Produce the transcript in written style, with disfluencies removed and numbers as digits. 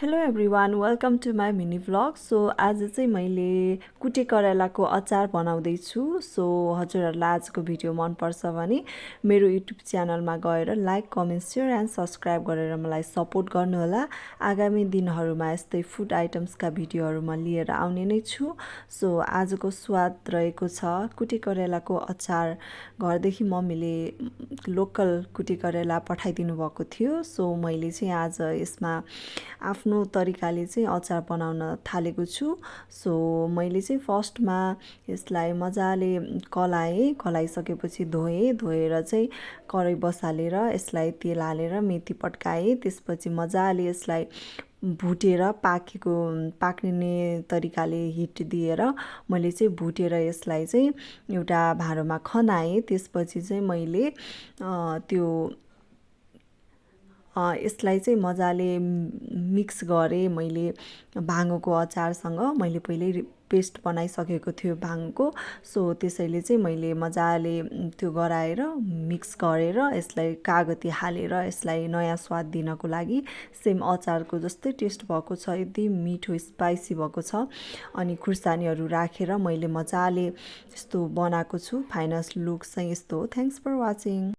Hello everyone welcome to my mini vlog. आज चाहिँ मैले कुटे करेलाको अचार बनाउँदैछु। हजुरहरूलाई आजको भिडियो मनपर्छ भने मेरो युट्युब च्यानलमा गएर like comment share and subscribe गरेर मलाई सपोर्ट गर्नुहोला। आगामी दिनहरूमा यस्तै फुड आइटम्सका भिडियोहरू म लिएर आउने नै छु। आजको स्वाद रहेको छ कुटे करेलाको अचार। घरदेखि मम्मीले लोकल कुटे करेला पठाइदिनु भएको थियो। मैले चाहिँ आज यसमा आफ्नो तरिकाले चाहिँ अचार बनाउन थालेको छु। मैले चाहिँ फर्स्टमा यसलाई मजाले कलाइसकेपछि धोएर चाहिँ कराई बसालेर यसलाई तेल हालेर मेथी पड्काएँ। त्यसपछि मजाले यसलाई भुटेर पाक्ने तरिकाले हिट दिएर मैले चाहिँ भुटेर यसलाई चाहिँ एउटा भाँडोमा खनाएँ। त्यसपछि चाहिँ मैले यसलाई चाहिँ मजाले मिक्स गरेँ। मैले भाँगोको अचारसँग मैले पहिल्यै पेस्ट बनाइसकेको थियो भाँगोको। त्यसैले चाहिँ मैले मजाले त्यो गराएर मिक्स गरेर यसलाई कागती हालेर यसलाई नयाँ स्वाद दिनको लागि सेम अचारको जस्तै टेस्ट भएको छ। यति मिठो स्पाइसी भएको छ। अनि खुर्सानीहरू राखेर मैले मजाले यस्तो बनाएको छु। फाइनल लुक चाहिँ यस्तो हो। Thanks for watching.